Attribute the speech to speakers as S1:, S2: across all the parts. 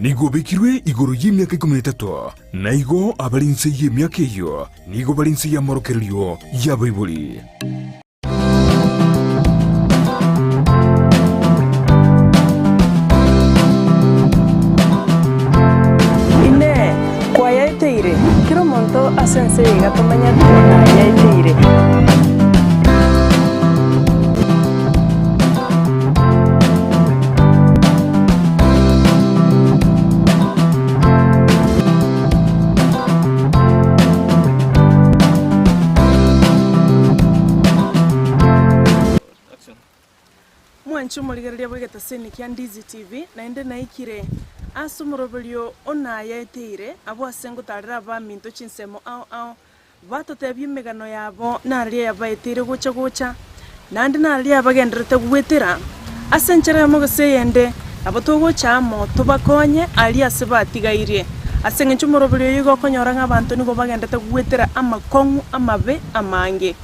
S1: Nigo obekirwe igoro y'emiaka ikomi na etato, na igo abare inse y'emiaka eyio nigo bare inse y'amorokererio y'abaibori.
S2: Inee! Kwayaeteire? Kera omonto ase ense eye iga tomanyete nayaeteire. Mwanche omorigereria bw'egetaseni kia Ndizi TV, naende naikire ase omoroberio o nayaeteire, abwo ase ngotarera abaminto chinsemo ao ao Batotebia emegano yabo nariria yabaeteire gocha gocha, naende nariria yabagendererete goetera. Ase enchera eyemo gose eyende, nabo togocha amo tobakonye aria ase batigairie. Ase engencho omoroberi oyo igo okonyora ng'a abanto nigo bagenderete goetera amakong'u amabe amange.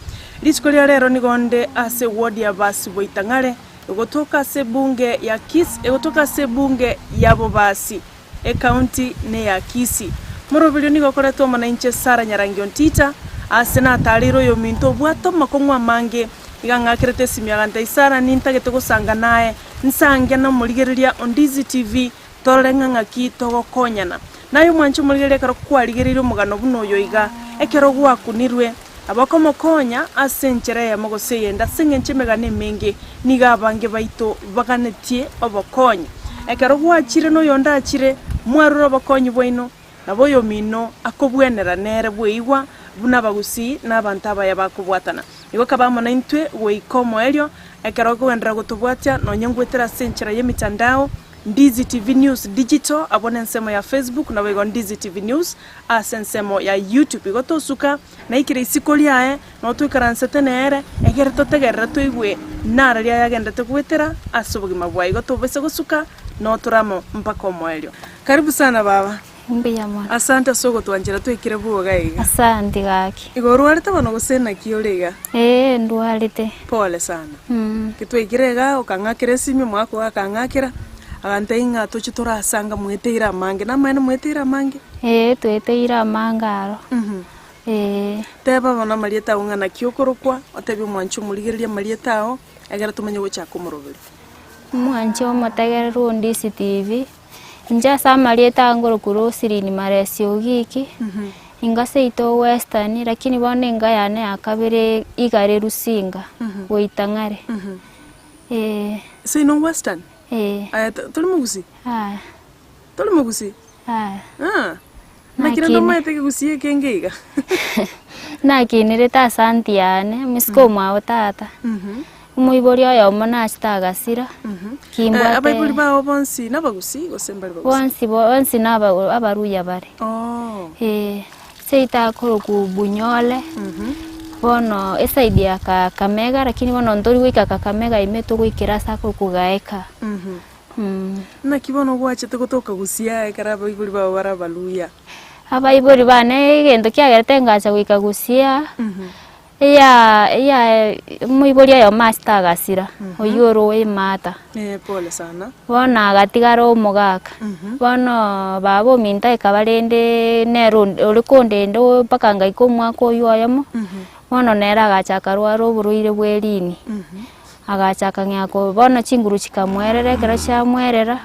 S2: Rituko ria rero nigo nde ase eward ya Basi-Boitang'are, egotoka ase ebunge ya Kisii, egotoka ase ebunge ya Bobasi. Ekaunti neya Kisii. Moroberio nigo okoretwa amo nainche Sarah Nyarangi Ontita, ase natareire oyominto obwate amakong'u amange, iga ng'akerete esimi agantebia Sarah nintagete gosanga naye, nsange na omorigereria o Ndizi TV torore ng'a ng'aki togokonyana. Naye omwanche omorigereria ekero kwarigereire omogano buna oyo iga, ekero gwakunirwe, nabo okomokonya ase enchera eyemo gose eyende ase eng'encho emegano emenge nigo abange baito baganetie obokonyi. Ekero gwachire na oyonde achire, mwarure obokonyi bwaino, nabo oyomino akobwenera nere bweigwa buna abagusii na abanto abaya bakobwatana. Igo kaba amo naintwe goika omoerio, ekero okogenderera gotobwatia nonye ngwetera ase enchera y'emitandao, Ndizi TV News Digital abwo nensemo ya Facebook naboigo Ndizi TV News ase ensemo ya YouTube. Igo tosuka naikire isiko riaye nabo toikaransete nere egere totegerere toigwe naro riaye agenderete goetera ase obogima bwaye. Igo tobase gosuka notore amo mpaka omoerio. Karibu sana baba.
S3: Mbuya mono.
S2: Asante ase ogotwanchera twaikire bwoga iga.
S3: Asanti gaki.
S2: Igo orwarete bono gose naki ore iga?
S3: Ee ndwarete.
S2: Pole sana. Ki twaikire iga okang'akera esimi omogaka ogo akang'akera, agantebia ng'a toche torasanga mweteire amange. Namaene mweteire amange?
S3: Ee tweteire amange aro. Ee.
S2: Teba bono amarieta ao ng'a naki okorokwa, otebie omwanchi omorigererie amarieta ao, egere tomanye gochaka omoroberio.
S3: Omwanchi omotegereri o Ndizi TV, Inche ase amarieta aya ngorokwa Roselyn Maresi Ogiki, inga seito Western, lakini bono enga yane ya kabere igare Rusinga, goita ng'are. Eh.
S2: Seino Western?
S3: Eh.
S2: Aye to- tori mogusii?
S3: Aya.
S2: Tori mogusii?
S3: Aya.
S2: Ah. Naki rende
S3: Nakini.
S2: omanyete ekegusii ekenge iga?
S3: Nakinerete ase aunty yane, omosike omwabo tata. Omoibori oyomo nachete agasira, ki mbwate.
S2: Abaibori bao bonsi nabagusii gose mbari bagusii?
S3: Bonsi bonsi naba abaruya bare.
S2: Oh.
S3: Ee, seito akorokwa Bunyole, bono eside ya Kakamega lakini bono ntori goika Kakamega ime togoikera ase akorokwa Gaeka.
S2: Naki bono gwachete gotoka gusii aye ekero abaibori bao bare abaluya?
S3: Abaibori bane egento kiagerete ngacha goika gusii aa, Eya eya omoibori oyomo ase tagasira, oyio ore oemata.
S2: Eh, pole sana.
S3: Bono agatigara omogaka. Bono baba ominto ekaba rende nere onde ore kondenda oo mpaka ngaika omwaka oywo oyomo, bono nere agacha akarwara oborwaire bwa erini. Agacha akang'ea ko bono chinguru chikamoerera ekero chiamoerera,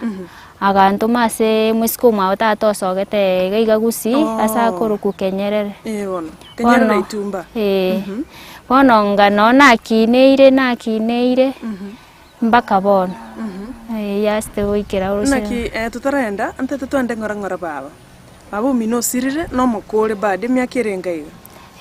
S3: agantoma ase moiseke omwabo tata osogete iga iga gusii, ase akorokwa Kenyerere.
S2: Eh bono, Kenyerere
S3: Bono
S2: Itumba.
S3: eh, bono nga noo nakineire nakineire, mpaka bono, eh yasete goikera oroche.
S2: Naki eh totarenda, ntete twende ng'ora ng'ora baba. Baba omino osirire, nomokore bado emiaka erenga iga?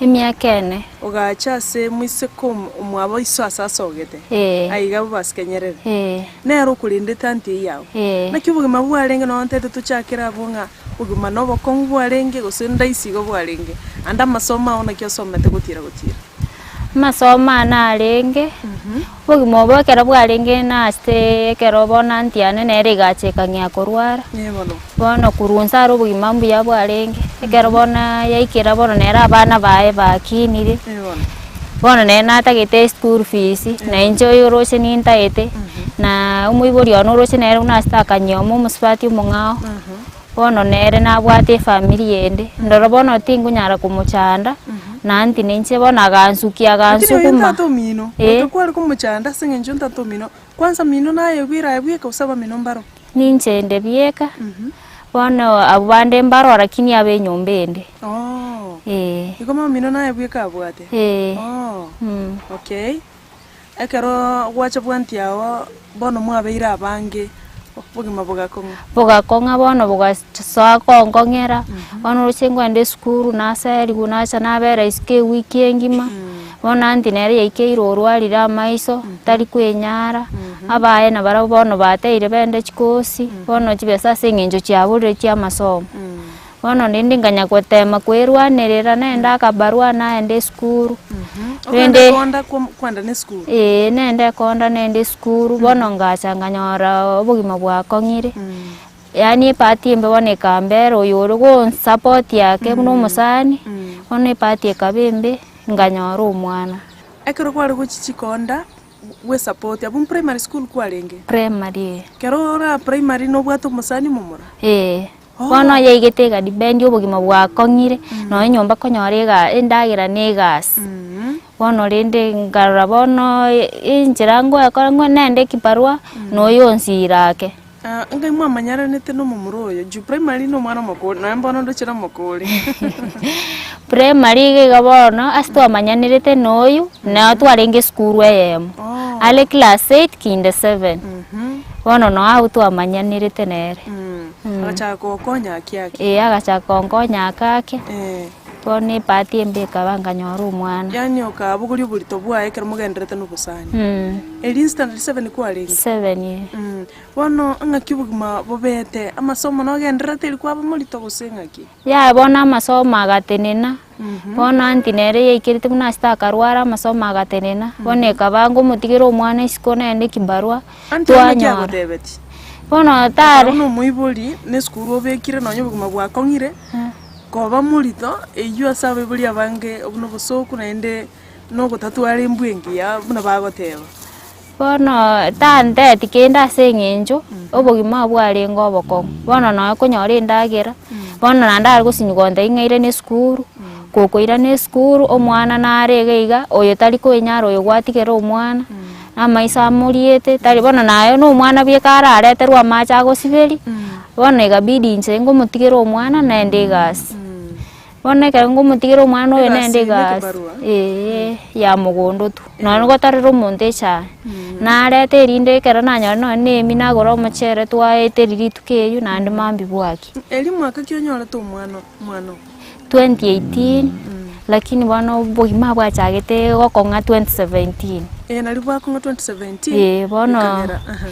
S3: Emiaka ene.
S2: Ogacha ase moiseke omwabo iso ase asogete,
S3: Ee.
S2: aiga bobasike nyerere.
S3: Ee.
S2: Nere okorendete anti eyio agwo.
S3: Ee.
S2: Naki obogima bwarenge nonye ntete tochakere abwo ng'a obogima na obokong'u bwarenge gose ndaisi igo bwarenge, ande amasomo ao naki osomete gotiira gotiira.
S3: Amasomo ane arenge, obogima obo ekero bwarenge nase ekero bono aunty yane nere egacha ekang'ea korwara,
S2: Ee bono.
S3: bono korwa inse aro obogima mbuya bwarenge, ekero bono yaikera bono nere abana baye bakinire,
S2: Ee bono.
S3: Bono nere natagete eschool fees, na inche oyo oroche nintagete, na omoibori one oroche nere buna asete akanyioma omosubati omong'ao, bono nere nabwate efamiri ende, ndoro bono tingonyara komochanda, na aunty na inche bono agansukia
S2: Lakini oyo
S3: agansuguma.
S2: ntata omino,
S3: Eh.
S2: goika kware komochanda ase eng'encho ntata omino, kwanza mino naye bwira aye bweka gose abamino mbaro?
S3: Ninche inde bieka, bono abwo bande mbaroo lakini abe enyomba ende.
S2: Oo.
S3: Eh.
S2: Igo mamino naye bweka abwate?
S3: Eh.
S2: Oo.
S3: Mm.
S2: Okay. Ekero gwacha bwanti ao, bono mwabeire abange, obogima bogakong'a.
S3: Bogakong'a bono bogasoa konkong'era, bono oroche nkoenda esukuru naserigwe nacha nabera isiko ewiki engima. Bono aunty nere yaikeire orwarire amaiso, tari kwenyara, abaye nabarabwo bono bateire bende chikosi, bono chibesa ase eng'encho chiaborire chia amasomo. Bono rende nkanya gotema kwerwanerera nende akabarua naende esukuru,
S2: Ogende
S3: rende
S2: konda kwa- kwenda na esukuru?
S3: eeh nende ekonda nende esukuru, bono ngacha nkanyora obogima bwakong'ire. Yaani ebahati embe bono ekambera oyo ore gonsupport ake buna omosani, bono ebahati ekaba embe, nkanyora omwana.
S2: Ekero kware gochia chikonda, bwesapoti, abwo primary school kwarenge?
S3: Primary eh.
S2: Ekero ore primary nobwate omosani momura?
S3: Eeh, bono yaigete egadepend obogima bwakong'ire, nonya nyomba konyora ega endagera na egasi. Bono rende nkarora bono enchera ngoekora ng'o nende ekibarua, noyo onsira ake.
S2: Ngai mwamanyaranete nomomura oyo juu primary nomwana omokori nonya mbono ndoche nomokori.
S3: Primary iga iga bono ase twamanyanerete na oyo, nao twarenge esukuru eyemo, are class eight kinde seven, bono noo abwo twamanyanerete nere.
S2: Agachaka kogokonya ake ake.
S3: Eeh agachaka konkonya ake ake. Bono ebahati embe ekaba nkanyora omwana.
S2: Yaani okabogoria oborito bwaye ekero mogenderete na obosani. Erio standard seven kwarenge?
S3: Seven eh.
S2: Bono ng'aki obogima bobete, amasomo nogendererete erio kwaba morito gose ng'aki?
S3: Yaya bono amasomo agatenena, bono aunty nere yaikerete buna ase takarwara amasomo agatenena, bono ekaba ngomotigera omwana isiko nende ekibarua,
S2: Aunty oyo naki
S3: twanyora.
S2: agotebetie?
S3: Bono tare.
S2: Buna omoibori, na esukuru obekire nonya obogima bwakong'ire. Koba morito, eyio ase abaibori abange obwo nobosoku naende nogotatwara embwa engiya buna bagoteba.
S3: Bono tanteti kende ase eng'encho, obogima obo bwarenge obokong'u, bono nonya konyora endagera, bono naende are gosinywa gontebia ng'a irane esukuru, gokoirana esukuru omwana nare iga iga, oyo tari koenyara oyo gwatigera omwana, amaiso amoriete, tari bono naye na omwana bieka arareterwe amache agosiberia. Bono ikabidi inche ngomotigere omwana naende egasi. Bono ekero ngomotigera omwana oyo naende
S2: Egasi eye
S3: egasi
S2: ekebarua?
S3: eeh ya mogondo tu. Nonya gotarera omonto echae, nareta erinde ekero nanyora nonya na emi nagora omochere twaeteri rituko erio naende mambia bwaki.
S2: Erio mwaka ki onyorete omwana omwana oo?
S3: 2018, lakini bono obogima bwachagete gokong'a 2017.
S2: Ee nario bwakong'a 2017,
S3: Ee bono
S2: bikagera aha.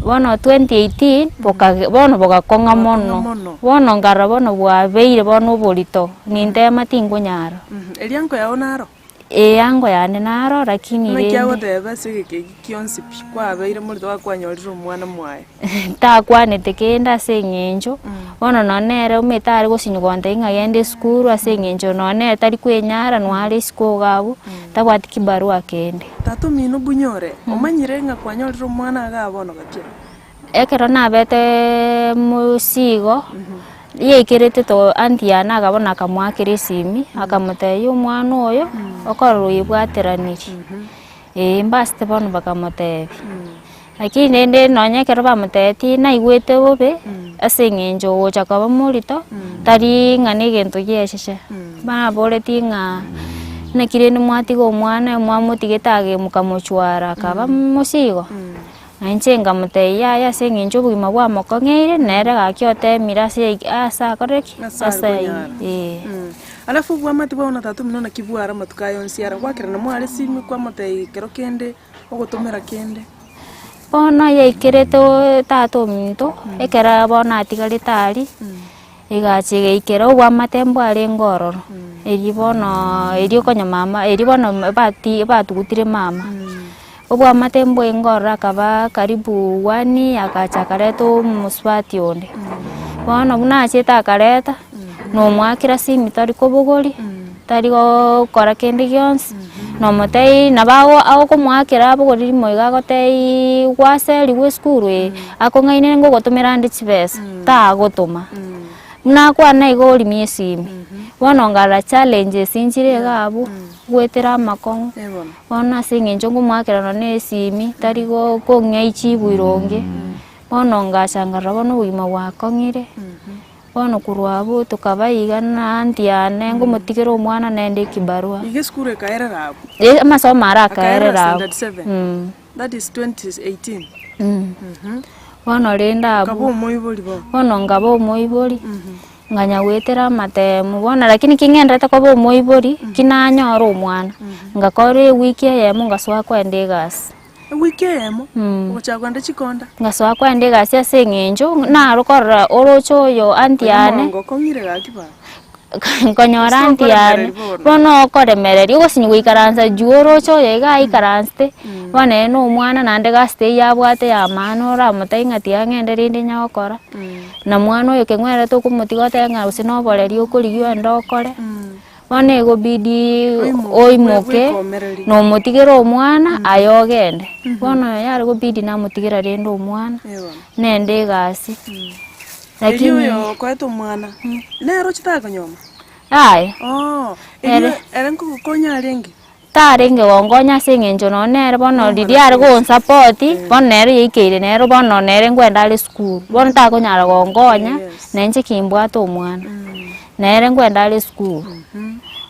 S3: bono 2018 bokage bono bogakong'a
S2: Bogakong'a
S3: mono,
S2: mono.
S3: bono nkarora bono bwabeire bono oborito, nintema tinkonyara.
S2: Erio anko yao naro?
S3: Ee ango yane naro lakini
S2: Naki
S3: rende
S2: agoteba ase egeka eki gionsi pi, kwabeire morito gakwanyorire omwana mwaye.
S3: Ntakwanete kende ase eng'encho, bono nonye nere omanyete are gosinywa gontebia ng'a genda esukuru ase eng'encho nonye nere tari kwenyara noare isiko iga abwo, tabwati kibarua kende.
S2: Tata omino bunyore, omanyire ng'a kwanyorire omwana igaa bono gaki.
S3: Ekero nabeteeee mosigo, yaikerete to aunty yane akaba buna akamoakera esimi, akamotebia omwana oyo, okorora oyebwateranirie, eh mbasete bono bakamotebia. Lakini rende nonye ekero bamotebetie naigwete bobe, ase eng'encho ogocha koba morito, tari ng'a na egento giacheche, baboretie ng'a naki rende mwatiga omwana mwamotigete age mokamochwara akaba mosigo. Na inche nkamotebia, Yaya, ase eng'encho obogima bwamokong'eire, nere gaki otemire ase ase akore ki?
S2: Ase are
S3: Ase ayio,
S2: konyara.
S3: ee.
S2: Alafu obwamate bwao na tata omino naki bware amatuko aya onsi ara gwakerana mware esimi kwamotebia ekero kende ogotomera kende.
S3: Bono yaikerete oo tata ominto, ekero bono atigarete aria, egacha egaikera obwamate mbwarenge ororo, erio bono erio konya mama erio bono bati batugutire mama. Obwamate mbwaingo ororo akaba karibu one year agacha akareta omosubati onde. Bono buna achete akareta, na omoakera simi tari kobogoria, tari gokora kende gionsi, Nomotebia nabo ago agokomoakera abogori rimo iga agotebiiii gwaserigwe esukuru eye, akong'ainire ngogotomera ande chibesa, tagotoma. Buna akwana igo orimia esimi, bono ngarora challenges nchire iga abwo, goetera amakong'u, bono ase eng'encho ngomoakera nonye na esimi, tari go kong'ea echibu ironge, bono ngacha nkarora bono obogima bwakong'ire. Bono korwa abwo tokaba iga na aunty yane ngomotigera omwana naende ekibarua.
S2: Iga esukuru ekaerera abwo?
S3: Eh, amasomo aro
S2: Akaerera
S3: akaerera abwo.
S2: standard seven? That is 2018.
S3: Bono rende
S2: Okaba
S3: abwo,
S2: omoibori bono?
S3: bono nkaba omoibori, nkanya goetera amatemu bono lakini ki ng'enderete koba omoibori, ki nanyora omwana, ngakora ewiki eyemo ngasoa koenda egasi.
S2: Ewiki eyemo, ogochaka kogenda chikonda.
S3: Ngasoa kogenda egasi ase eng'encho, naro korora oroche oyo aunty yane,
S2: Omongo okong'ire gaki baba.
S3: nkonyora aunty yane, bono okoremereria, ogosinywa goikaransa juu oroche oyo iga aikaransete, bono ere na omwana naende gasi teiyo abwate ya maana oramotebie ng'a tiga ng'ende rende nyagokora, na mwana oyo keng'werete okomotiga otebe ng'a gose na oboreri okorigia ogende okore. Bono egobidi oimoke nomotigere omwana aye ogende. Bono oyo yare gobidi namotigera rende omwana, nende egasi.
S2: Erio
S3: Lakini
S2: oyo okoete omwana, nere ochete konyoma?
S3: yaya,
S2: Oo, erio
S3: Ere.
S2: ere nkogokonya arenge?
S3: Tarenge gonkonya ase eng'encho nonye nere bono riria are gonsapoti, bono nere yaikeire nere bono nere nkwenda are esukuru, bono takonyara gonkonya, na inche kimbwate omwana, nere nkwenda are esukuru.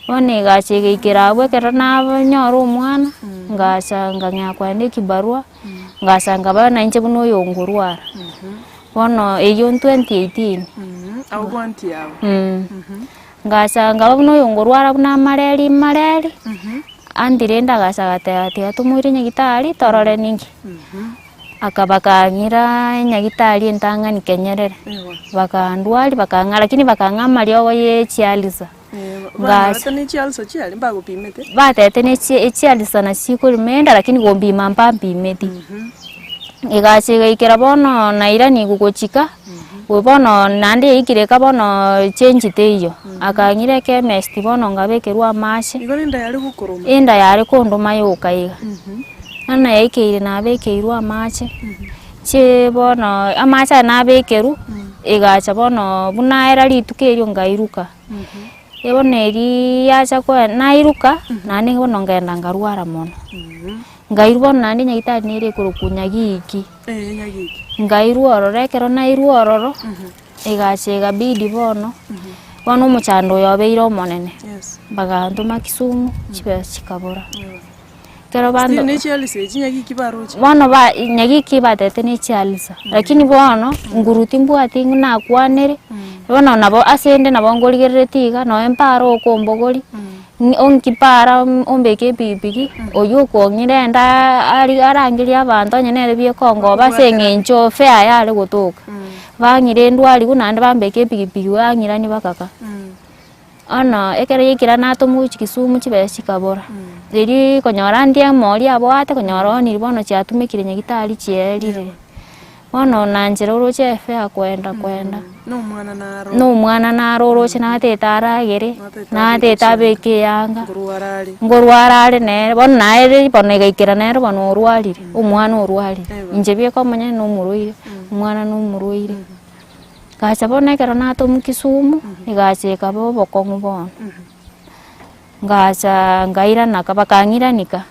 S3: Bono egacha egaikera abwo ekero nabanyora omwana, ngacha ngang'ea koenda ekibarua, ngacha nkaba na inche buna oyo nkorwara. Bono eywo 2018.
S2: Abwo bwanti abwo.
S3: Ngacha nkaba buna oyo nkorwara buna amareri mareri, aunty rende agacha agateba tiga tomoire nyagitari torore ninki. Akaba kang'ira nyagitari entang'ani kenyerere, bakandwaria bakang'a lakini bakang'a amariogo ya echialisa.
S2: Banyorete ne chialisa chiaria mbagopimete?
S3: Batebete ne chie echialisa nachi chikorima enda lakini gompima mbampimeti. Egacha egaikera bono nairanigwe gochika. Bono naende yaikire eka bono change teiyo, akang'ira ekemesti bono nkabekerwa amache,
S2: Igo nenda yare gokoroma.
S3: enda yare kondoma yoka iga. Bono yaikeire nabekeirwe amache, chi bono amache aya nabekerwa, egacha bono buna aera rituko erio nkairuka. Bono erii yacha koe nairuka, naende bono nkaenda nkarwara mono. Nkairwa bono naende nyagetari nere ekorokwa Nyagiki. Nkairwa ororo, ekero nairwa ororo, egacha egabidi bono, bono omochando oyo obeire omonene, bagantoma Kisumu, chibesa chikabora. Ekero banto bono ba nyagiki batete ne chialisa, lakini bono nguru timbwati nakwanire, bono nabo ase inde nabo nkorigereretie iga, nonye mpare okombogoria. Onki para ombeke epikipiki, oywo okong'ira enda ari arangerie abanto onye nere biekongoba ase eng'encho fare yare gotoka. Bang'ira endwariwu naende bambeke epikipiki bang'irania bakaka. Bono ekero yaikire natomwa gochia Kisumu chibesa chikabora, riria konyora ndie emori abwate konyora oniri bono chiatumekire nyagetari chierire. Bono nanchera oroche efare kwenda kwenda,
S2: Na omwana naro.
S3: na omwana naro oroche natete aragere,
S2: Natete
S3: natete abeke eyanga,
S2: Nkorwara are.
S3: nkorwara are nere, bono naye bono egaikera nere bono orwarire, omwana orwarire.
S2: Eeh.
S3: Inche bieka omonyene na omorwaire, omwana na omorwaire. Ngacha bono ekero natomwa Kisumu, egacha ekaba obokong'u bono. Ngacha ngairana ka bakang'iranika,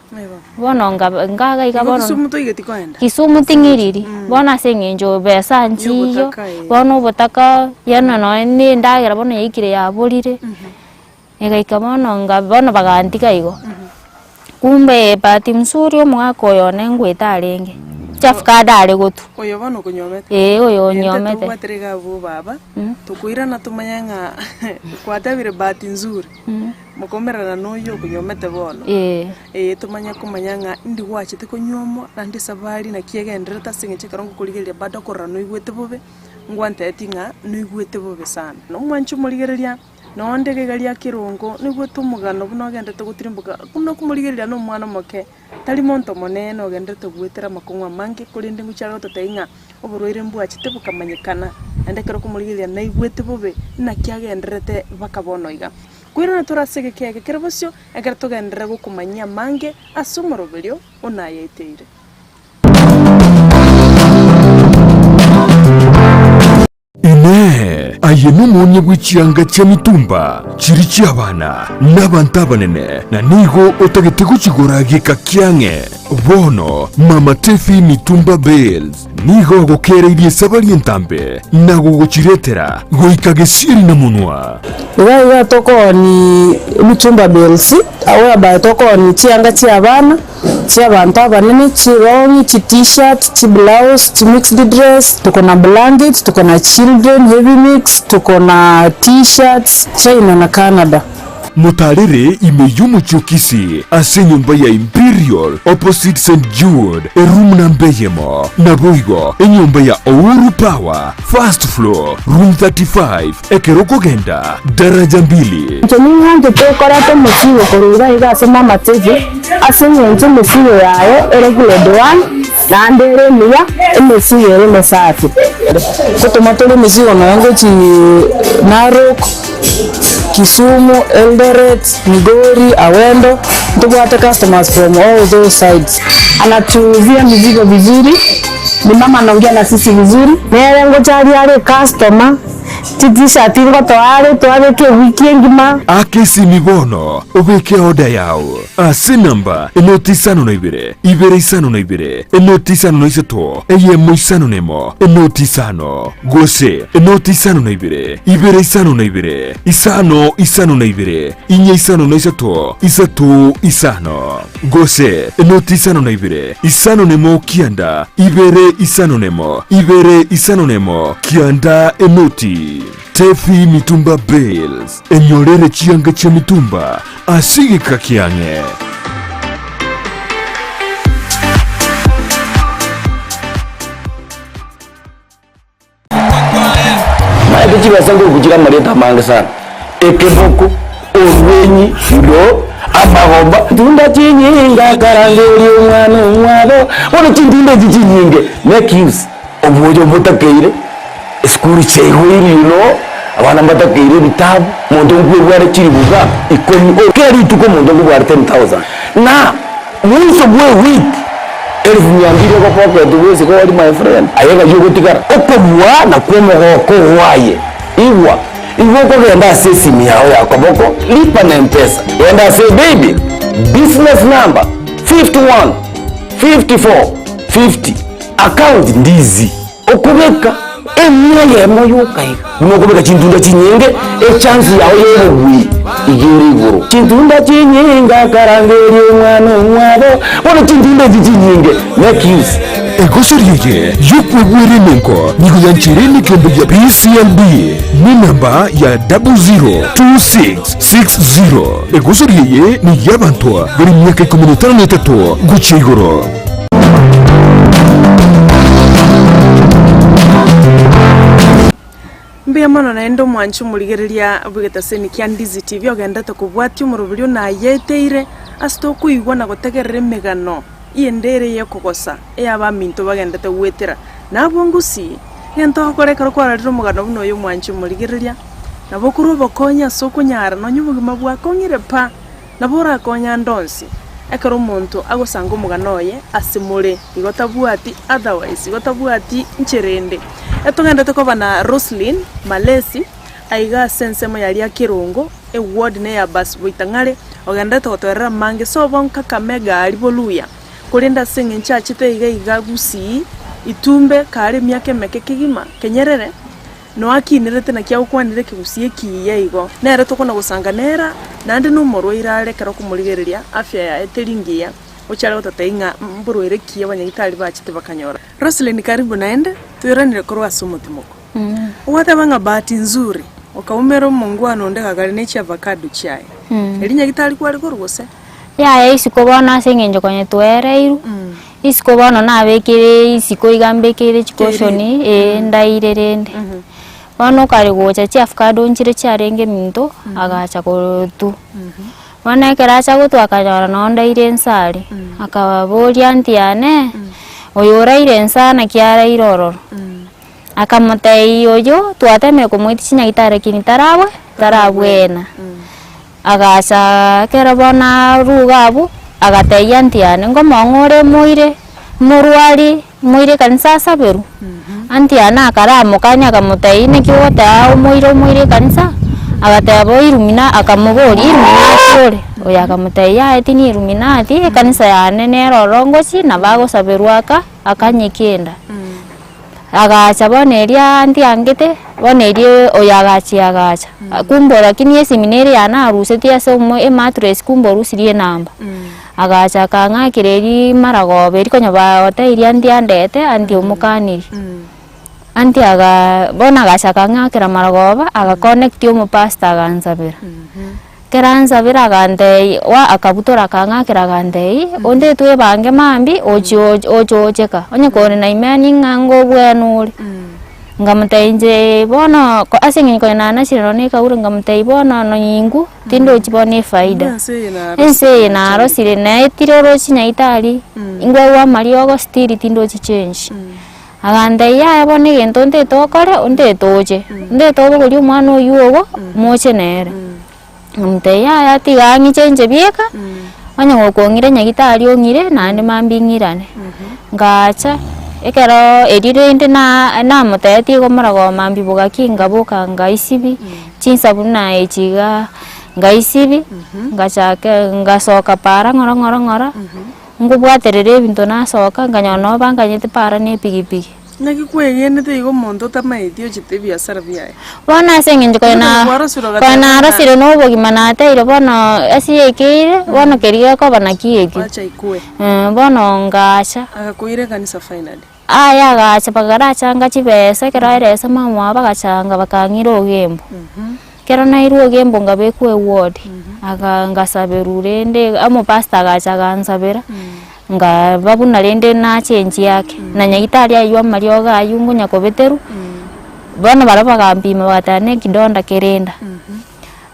S3: bono nkaba nkagaiga
S2: Igo
S3: bono
S2: Kisumu toigeti koenda?
S3: Kisumu ting'iriri, bono ase eng'encho besa nchiiyo,
S2: Yobotaka, eh.
S3: bono obotaka yaani nonye na endagera bono yaikire yaborire, egaika bono nka bono bagantiga igo. Kumbe bahati mzuri omogaka oyo one ngwete arenge, chiafukado are gotwa.
S2: Oyo bono okonyomete?
S3: Eeh oyo
S2: Egento
S3: onyomete.
S2: tobwatire iga abwo baba, tokoirana tomanye ng'a kwatebire bahati nzuri. Mokomerana noyio okonyuomete bono, ee, tomanye komanya ng'a indi gwachete konyuomwa, naende esabari naki egendererete ase eng'encho ekero ngokorigereria bado okorora noigwete bobe, ngwantebetie ng'a noigwete bobe sana. Na omwanche omorigereria, nonde iga iga ria kerongo, noigwete omogano buna ogenderete gotirimboka, buna okomorigereria na omwana omoke, tari monto omonene ogenderete goetera amakong'u amange, korende ngochia are gototebia ng'a oborwaire mbwachete bokamanyekana, naende ekero okomorigereria naigwete bobe, naki agendererete mpaka bono iga. Nkoirana tore ase egeka eke kere bosio, ekero togenderere gokomanyia amange ase omoroberio o nayaeteire.
S1: Inee! Aye nomoonia bwe chianga chia mitumba, chiria chi'abana, na abanto abanene, na nigo otagete gochigora geka kiang'e? Bono Mama Tefi Mitumba Bales nigo agokereirie esabari entambe na gogochiretera goika gesieri na monwa.
S4: Iga iga tokooni emitumba bales, whereby tokooni chianga chi'abana, chi'abanto abanene, chirong'i, chi-tshirt, chiblouse, chimixed dress, tuko na blankets, tuko na children heavy mix, tuko na t-shirts, China na Canada.
S1: Motaarere ime y'omochie o Kisii ase enyomba ya Imperial opposite St Jude eroom namba eyemo, naboigo enyomba ya Ouru Power first floor room 35 ekero okogenda daraja mbili.
S4: Inche ning'anchete koreta omosigo korwa iga iga ase mama Teddy, ase eng'encho emesigo yaye ere grade one, naende ere emiya, emesigo ere emesafi. Ngotoma tore emesigo nonya ngochi Narok, Kisumu, Eldoret, Migori, Awendo, ntobwate customers from all those sides. Anatuuzia mizigo vizuri, ni mama anaongea na sisi vizuri. Nere ngocharia are ecustomer, Chi-t-shirt ngotoa are twabeka ewiki engima.
S1: Aka esimi bono obeke order yao ase enamba enoti isano na ibere, ibere isano na ibere, enoti isano na isato, eyemo isano na emo, enoti isano, gose enoti isano na ibere, ibere isano na ibere, isano isano na ibere, inye isano na isato, isato isano, gose enoti isano na ibere, isano na emo kianda, ibere isano na emo, ibere isano na emo, kianda enoti. Tefi Mitumba Bales, enyorere chianga chia mitumba ase egeka kiang'e.
S5: Maete chibesa nkoruku chire amarieta amange sana, ekeboko, orwenyi, ndo, amagomba, tunda chinyinga akarangeria omwana omwabo, bono chintunda echi chinyinge make use oboyo botakeire, esukuru chiaigoirwe you know, abana mbatakeire ebitabu, omonto nkwebware chilifu iga ikomi, kera rituko omonto nkobware 10,000 na mwiso bwa ewiki. Elfu mia mbili ogopocket bwesike ori my friend, aye ng'ai ogotigara? Okobua nakwo omogoko oaye. Igwa, igo okogenda ase esimi yao ya koboko, lipa na mpesa, genda ase baby, business number 51 54 50, account ndizi. Okobeka emia eyemo yoka iga, buna okobeka chintunda chinyinge, echance yao y'obobui iga ere igoro. Chintunda chinyinge akarangeria omwana omwabo, bono chintunda echi chinyinge, make use.
S1: Egosori eye y'okwegwera emengo nigo yancheire nekeombe gia PCLB nenamba ya 002660. Egosori eye ney'abanto bare emiaka ikomi na etano na etato gochia igoro.
S2: Mbuya mono naende omwanche omorigereria bw'egetaseni kia Ndizi TV ogenderete kobwatia omoroberi one ayeteire ase tokoigwa na gotegerera emegano y'ende ere y'okogosa ey'abaminto bagenderete goetera. Nabwo ngusii, egento ogokora ekero kwarorire omogano buna oyo omwanche omorigereria, nabo okorwa obokonyi ase okonyara nonya obogima bwakong'ire pa. Nabo orakonye ande onsi, ekero omonto agosanga omogano oye ase more, igo tabwati otherwise, igo tabwati nchera ende. Etogenderete koba na Roselyn Malesi, aiga ase ensemo yaria ya Kerongo, eward neya Bas Boitang'are, ogenderete gotoerera amange sobo Nkakamega aria Boluya, korende ase eng'encho achete iga iga Gusii, Itumbe, kare emiaka emeke kegima, Kenyerere, Noakinerete naki agokwanera ekegusii ekiya igo. Nere tokona gosanga nera, naende nomorwaire are ekero okomorigereria afya yaye teri ngiya, gochia are gototebia ng'a mborwaire ki abanyagitari bachete bakanyora. Roselyn karibu naende, toiranire korwa ase omotimoko. Ogwateba ng'a bahati nzuri, okaumera omongwana onde gakare ne chiavacado chiaye. Erio nyagitari kware korwa gose?
S3: Yaya isiko bono ase eng'encho konya twereirwe, isiko bono nabekire isiko iga mbekeire chikoshoni eh ndaire rende. Bono okare gocha chiafukado nchire chiarenge minto, agacha korotwa. Bono ekero acha gotwa akanyora noo ndaire inse aria, akaboria aunty yane, oyo oraire inse aa naki araire ororo. Akamotebia oyo twatemire komoitia chinyagitari lakini tarabwe tarabwena. Agacha ekero bono arure iga abwo, agatebia aunty yane, ngomong'a ore moire, morwari, moire ekanisa asaberwe? Aunty yane akaramokania akamotebia naki ogoteba omoire omoire ekanisa? Agateba oirumina akamoboria iruminati ore? Oyo akamotebia yaya tindi iruminati, ekanisa yane nere ororo ngochia nabo agosaberwa aka akanyeke enda. Agacha bono eria ndiangete, bono eria oyo agachia agacha, kumbe lakini esimi nere yane arusetie ase omo emattress kumbe orusirie enamba. Agacha akang'akera eria maragoba eria konya bagotebia aunty andete, aunty omokanirie. Aunty agaa bono agacha akang'akera maragoba, agaconnect omopastor agansabera. Ekero ansabera agantebia wa akabutora akang'akera agantebia, onde twebange mambia ochi oche oche ocheka, onye kore na imani ng'a ngobwene ore. Nkamotebia inche bono ko ase eng'encho konya nanachire nonye na ekauri nkamotebia bono nonye intwe tindochi bono efaida. Ense eye narosire naetire oroche nyagetari, nkoegwa amariogo still tindochi change. Agantebia yaya bono egento ntagete okore, ontagete oche, ntagete obogorie omwana oywo ogo, moche nere. Nkamotebia yaya tiga ang'iche inche bieka, onye gokong'ira nyagetari ong'ire naende mambia ng'irane. Ngacha, ekeroo erio rende na namotebetie igo moragoba mambia bogaki nkaboka ngaisibia, chinsa buna echi igaa, ngaisibia, ngachake ngasoka para ng'ora ng'ora ng'ora. Nkobwaterera ebinto nasoka, nkanyora nabo banganyete para na epigipigi.
S2: Naki kwegenete igo omonto otamaeti ochete ebiasara biaye?
S3: Bono ase eng'encho konya na
S2: Kwarosire
S3: konya
S2: ogateba ng'a
S3: narosire na obogima nateire bono ase yaikeire, bono keria gekoba naki ekio.
S2: Wacha ikwe.
S3: Bono ngacha.
S2: Agakoira ekanisa finally.
S3: Aye agacha bakarachanga chibesa, ekero aeresa mama omwabo bagachanga bakang'ira ogembo. Ekero nairwe ogembo nkabekwa eward, aka ngasaberwa rende omopastor agacha agansabera, nkaba buna rende nachengi ake, na nyagetari aywo amariogo aywo nkonya kobeterwa, bono barabwo bagampima bagateba na ekidonda kere enda.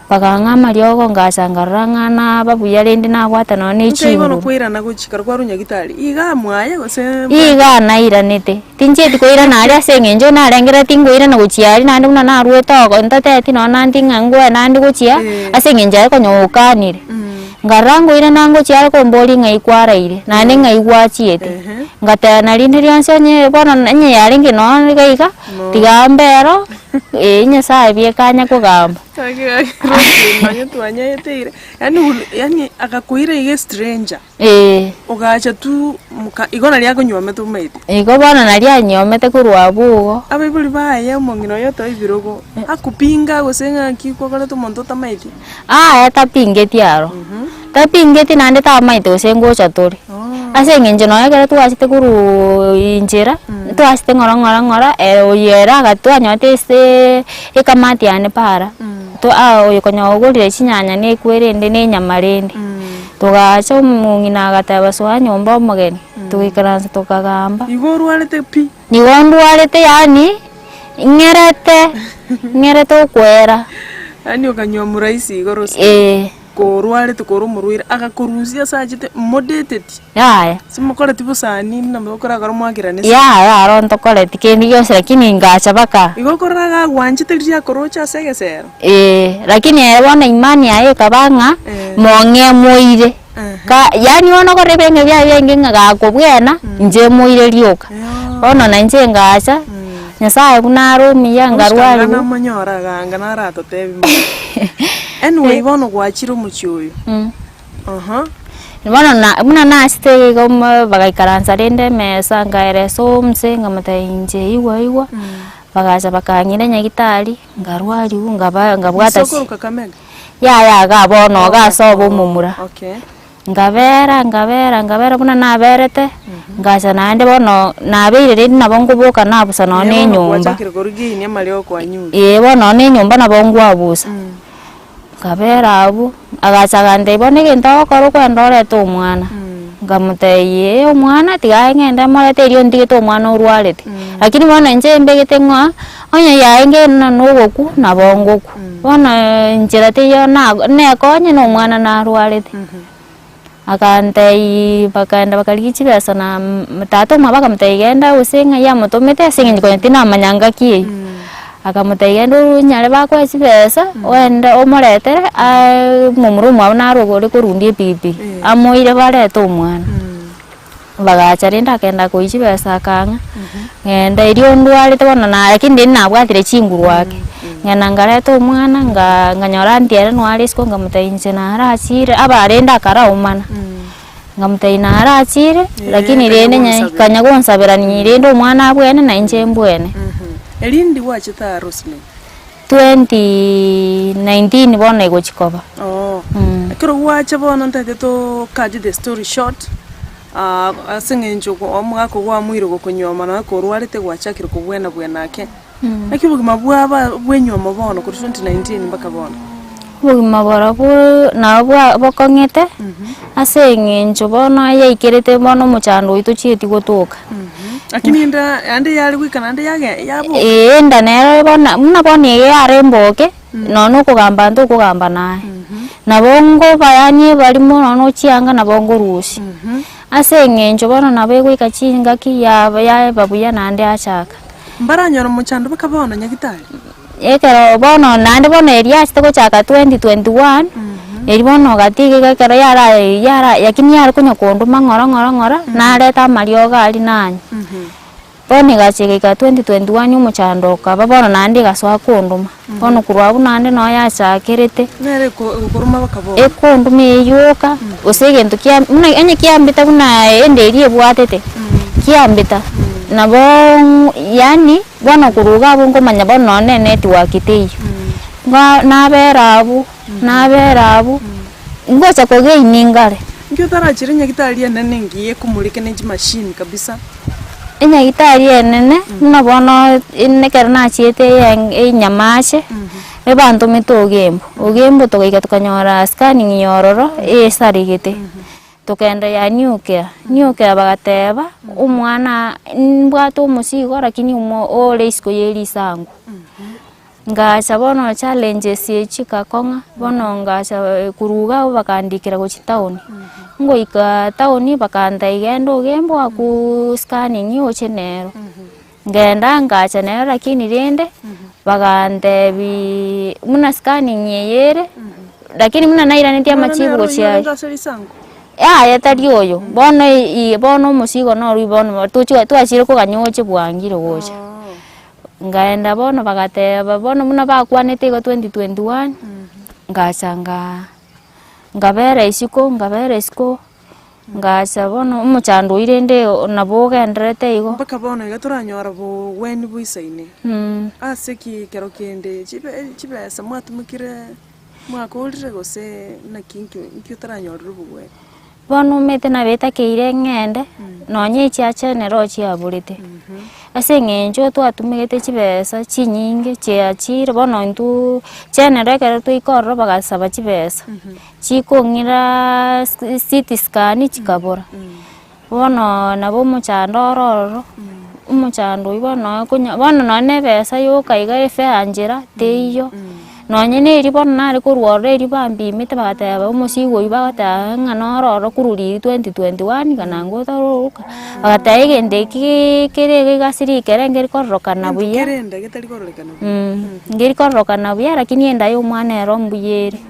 S3: Bakang'a amariogo ngacha nkarora ng'a naba buya rende nabwata nonya ne
S2: Nkai bono
S3: chinguru.
S2: kwairana gochia kare kwarwa nyagitari, igaa mwaye gose
S3: Igaa nairanete, tinchieti koirana aria ase eng'encho narengerereti tinkoirana gochia aria naende buna naruete oko ntateti nonya naende ng'a ngoe naende gochia,
S2: Eh.
S3: ase eng'encho aye konya okanire. Nkarora nkoirana ngochia are komboria ng'ai kwaraire, naende ng'ai gwachiete.
S2: Ehe.
S3: Ngateba na rinde rionsi onye bono onye yarenge nonya iga iga, tiga mbe ero, eh Nyasaye bieka anya kogamba.
S2: Nonye twanyaeteire, yaani ul yaani agakoira iga estranger,
S3: Eeh.
S2: ogacha tu moka igo naria akonywomete omaete.
S3: Igo bono naria anywomete korwa abwo igo.
S2: Abaibori baye omong'ina oye otoa ebirogo, akopinga gose ng'aki kwakorete omonto otamaeti.
S3: Aye tapingeti aro, tapingeti naende tamaete gose ngocha tore. Ase eng'encho nonya ekero twachete korwa inchera, twachete ng'ora ng'ora ng'ora, oyo ere agatwanyorete ase ekamati yane para, to oyo konya ogorire chinyanya na ekwe rende na enyama rende. Togacha omong'ina agateba soa nyomba omogeni, togaikaransa tokagamba.
S2: Igo orwarete pi?
S3: Nigo ndwarete yaani ng'erete, ng'erete okwera.
S2: Yaani okanywa muraisi igoro ase
S3: Eeh.
S2: Korwarete kore omorwaire, agakorusia ase achete modeteti.
S3: Yaya.
S2: Simokoreti bosani buna mokorakora moakerane ase.
S3: Yaya aro ntokoreti kende gionsi lakini ngacha baka.
S2: Igo okorora gagwanchete riria akoroche ase egesero.
S3: Eeh, lakini ere bono imani yaye ekaba ng'a mong'e emoire. Ka yaani bono okore ebenge biaye biaenge ng'a gakobwena, inche emoire rioka. Bono na inche ngacha, Nyasaye buna are omuya nkarwariwa.
S2: Namonyora aganga naratotebi mono. Anyway bono gwachire omochie oyo. Aha.
S3: Bono na buna nachete iga omo bagaikaransa rende emesa nkaeresa omse nkamotebia inche igwa igwa, bagacha bakang'ira nyagitari, nkarwariwa nkaba nkabwata
S2: Isokoro Kakamega?
S3: Yaya igaa bono iga ase obo omomura.
S2: Okay.
S3: Nkabera nkabera nkabera buna naberete, ngacha naende bono nabeire rende nabo nkoboka nabusa nonya na
S2: Bono
S3: enyomba.
S2: gwachakire korugia amariogo kwanyure.
S3: Eeh bono nonya na enyomba nabo nkwabusa. Nkabera abwo, agacha agantebia bono egento ogokora okogenda orete omwana. Nkamotebia ee omwana tiga aye ng'ende morete erio ntigete omwana orwarete. Lakini bono inche mbegete ng'a onye yaenge na nogokwa nabo ngokwa. Bono nchera teiyo na nekonye na omwana narwarete. Akantebia bakaenda bakarigia chibesa na tata omwabo akamotebia genda gose ng'ai amotomete ase eng'encho konya tinamanya ngaki eywo. Akamotebia genda onyare bakoe chibesa, oende omoretere momura omwabo naro iga ore korundia epikipiki, amoire barete omwana. Bagacha rende akagenda koiywa chibesa akang'a, ng'enda erio ndwarete bono na lakini riria nabwatire chinguru ake, ng'enda nkareta omwana nga nkanyora aunty ere noare isiko nkamotebia inche narachire, aba rende akaraumana. Nkamotebia narachire, lakini rende nya kanya gonsaberania rende omwana abwene na inche mbwene.
S2: Erindi gwachete aa Roselyn?
S3: 2019 bono egochi koba.
S2: Oo. Ekero gwacha bono ntagete to cut the story short, ase eng'encho omogaka gwamoire gokonyuoma nonya korwarete gwachakire kobwena bwena ake. Naki obogima bwaba bw'enyuomo bono korwa 2019 mpaka bono?
S3: Obogima borobwo nabo bwa bokong'ete, ase eng'encho bono yaikerete bono omochando oyio tochieti gotoka.
S2: Lakini enda ende yare goika naende yage yaboka.
S3: Eeh enda nero bono buna bono iga yare emboke, nonya na okogamba ntokogamba naye. Nabo ngobayanie barimo nonya na chianga nabo ngorusia. Ase eng'encho bono nabo egoika chingaki yaba yaba buya naende achaka.
S2: Mbaranyore omochando mpaka bono nyagitari.
S3: Ekero bono naende bono eria achete gochaka 2021, eria bono gati iga ekero yara yara lakini yare konya konduma ng'ora ng'ora ng'ora, nareta amariogo aria nanywa. Bono egacha egaika 2021 omochando okaba bono naende egasoa konduma, bono korwa abwo naende noo yachakerete.
S2: Nere ekoruma mpaka bono.
S3: Ekonduma eywo yoka, gose egento kia buna onye kiambete buna ende eria ebwatete, kiambeta, naboo yaani bono korwa iga abwo nkomanya bono nonye na enetwork teiyo. Nga nabera abwo, nabera abwo, ngocha kogaini ngare.
S2: Inki otarachire nyagitari enene engiya ekomoreke ne chimashini kabisa?
S3: Enyagitari enene, buna bono ekero nachiete enyamache. Ebantomete Ogembo, Ogembo togaika tokanyora scanning ya ororo esaregete, tokenda ya New Care, New Care bagateba omwana mbwate omosigo lakini omo ore isiko ya erisangu. Ngacha bono challenges echi chigakong'a, bono ngacha korwa iga abwo bakandikera gochia town, ngoika town bakantebia genda Ogembo akwo scanning oche nero. Ngenda ngacha nero lakini rende bagantebiiii buna scanning eye ere, lakini buna nairanetie amachibu gochia aye. Yaya tari oyo, bono ii bono omosigo norwe bono tochi twachire koganya oche bwangire gocha. Ngaenda bono bagateba bono buna bakwanete igo 2021, ngacha ngaa nkabera isiko nkabera isiko. Ngacha bono omochando oyio rende nabo ogendererete igo.
S2: Mpaka bono iga toranyora bogweni boisaine. Ase ki kero kende chibe chibesa mwatumokire mwakorire gose naki nki nki otaranyorere obogweni?
S3: Bono omanyete nabetakeire ng'ende, nonye echiacha nero chiaborete, ase eng'encho twatumegete chibesa chinyinge chiachire bono intwe chenero ekero twaika ororo bagasaba chibesa. Chikong'ira CT scan chikabora, bono nabo omochando oro ororo, omochando oywo bono okonya bono nonye na ebesa yoka iga efare nchera teiyo, nonye na erio bono nare korwa ororo erio bambimete bagateba omosigo oywo bagoteba ng'a noro ororo korwa riria 2021 iga nangwe otaroka, bagateba egento ekiiii kere iga iga ase rikere nkeri kororokana buya,
S2: Kerende getari kororekana buya.
S3: nkeri kororokana buya lakini enda ya omwana ero mbuya ere.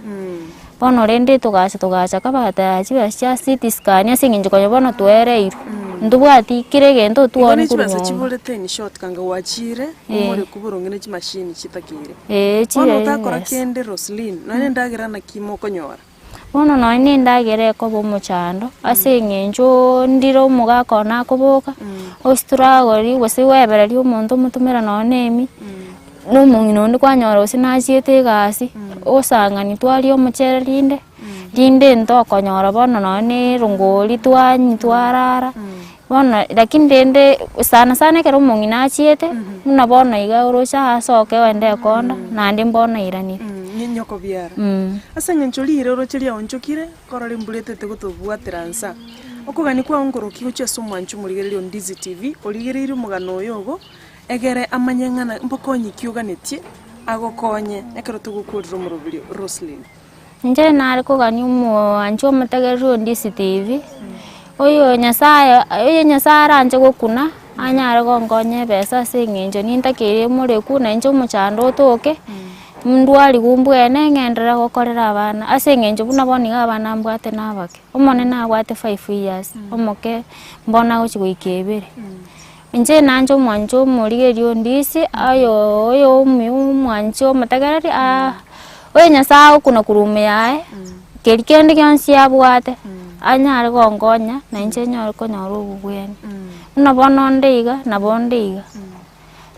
S3: Bono rende togacha togachaka bagateba chibesa chia CT scan ase eng'encho konya bono twereirwe, ntobwati kera egento
S2: Igo
S3: otwoni
S2: ne
S3: korwa
S2: chibesa
S3: nyomba.
S2: chiborete in short kanga gwachire,
S3: Eh.
S2: omore koborong'e ne chimashini chitakeire.
S3: Eeh
S2: Bono otakora
S3: chibesa.
S2: kende Roselyn, nonye endagera naki mokonyora?
S3: Bono nonye na endagera ekoba omochando, ase eng'encho ndire omogaka one akoboka, ostruggle gose webereria omonto omotomera nonye na emi. Na omong'ina onde kwanyora gose nachiete egasi, osang'ani twaria omochere rinde, rinde ntokonyora bono nonye na erongori twanywa twarara, bono lakini rende sana sana ekero omong'ina achiete, buna bono iga oroche asoke ogende ekonda, naende mbono airanire.
S2: Nyoko biara. Ase eng'encho riire oroche riaonchokire, korora embura etete gotobwatera nsa. Okogania kwao nkorokia gochia ase omwancho omorigereria o Ndizi TV, origereirie omogano oyo ogo. Egere amanye ng'a mbokonyi ki oganetie agokonye ekero togokorera omoroberio. Roslyn.
S3: Inche nare kogania omoanchi omotegereri o Ndizi TV, oyo Nyasaye oyo Nyasaye aranche gokuna. Anyare gonkonya ebesa ase eng'encho nintakeire emorekwe na inche omochando otoke, ndwarigwe mbwene ng'enderere gokorera abana ase eng'encho buna bono iga abana mbwate na abake. Omonene abwate five years, omoke mbono agochi goika ebere. Inche nanche omwancho omorigereria ondisi, oyo oyo omuya omwanchi omotegereri oyo Nyasaye agokuna korwa ime yaye, keri kende gionsi abwate, anyare gonkonya na inche nyore konyora obobweni. Buna bono onde iga, nabo onde iga.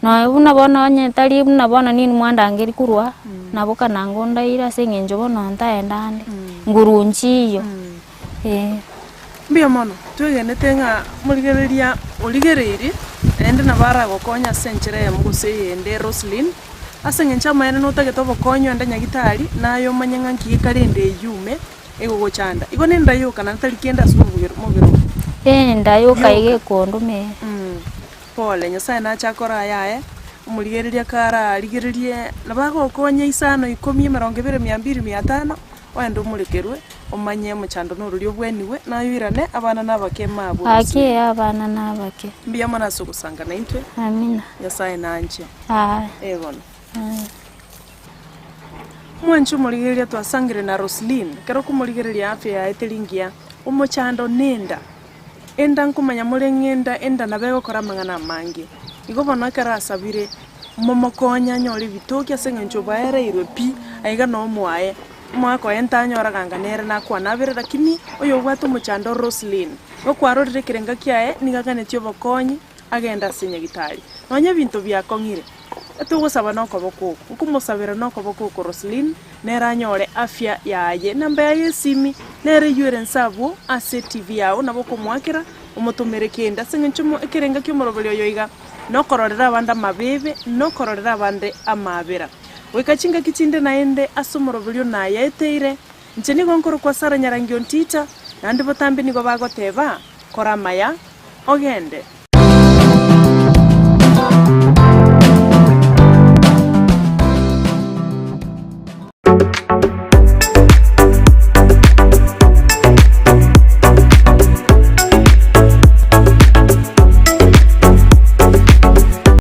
S3: Nonya buna bono onye tari buna bono ninwe mwandangeria korwa, nabo kanango ondaire ase eng'encho bono ntaenda ande, nguru nchiiyo, eh.
S2: Mbuya mono, twegenete ng'a morigereria origereirie, naende nabo aragokonye ase enchera eyemo gose eyende Roselyn, ase eng'encho amaene notagete obokonyi oende nyagitari, naye omanye ng'a nki gekarende eyio ime egogochanda. Igo nenda yoka naende tari kende ase omobere omobere oo.
S3: Enda yoka iga ekonduma eh.
S2: Pole, Nyasaye nache akore ayaye, omorigereria kararigererie, nabo agokonye isano, ikomi, emerongo ebere, mia mbiri, mia tano, Ogende omorekerwe, omanye omochando nororia obwenigwe, naye oirane abana na abake mabwo
S3: Gaki ee abana na abake.
S2: Mbuya mono ase ogosanga naintwe.
S3: Amina.
S2: Nyasae nanche.
S3: Aye.
S2: Ee bono.
S3: Aye.
S2: Mwanche omorigereria twasangire na Roslyn, ekero okomorigereria afya yaye teri ngiya, omochando nenda. Enda nkomanya more ng'a enda enda nabo egokora amang'ana amange. Igo bono ekero asabire, momokonye anyore ebitoki ase eng'encho obaereirwe pi, aiga noo mwaye. Omogaka oye ntanyoraga anga nere nakwana abere lakini oyobwate omochando Roselyn, igo kwarorire ekerenga kiaye nigo aganetie obokonyi agende ase nyagitari. Nonya ebinto biakong'ire, etogosaba nokoboko oko, nkomosabera nokoboko oko Roselyn, nere anyore afya yaye. Enamba yaye y'esimi nere eyio ere nse abwo ase etibi yao, nabo okomoakera omotomere kende. Ase eng'encho ekerenga ki'omoroberi oyo iga, nokororera abande amabeebe, nokororera abande amaabera. Goika chingaki chinde naende ase omoroberi one nayaeteire, inche nigo nkorokwa Sara Nyarangi Ontita, naende botambe nigo bagoteba, Kora amaya, ogende.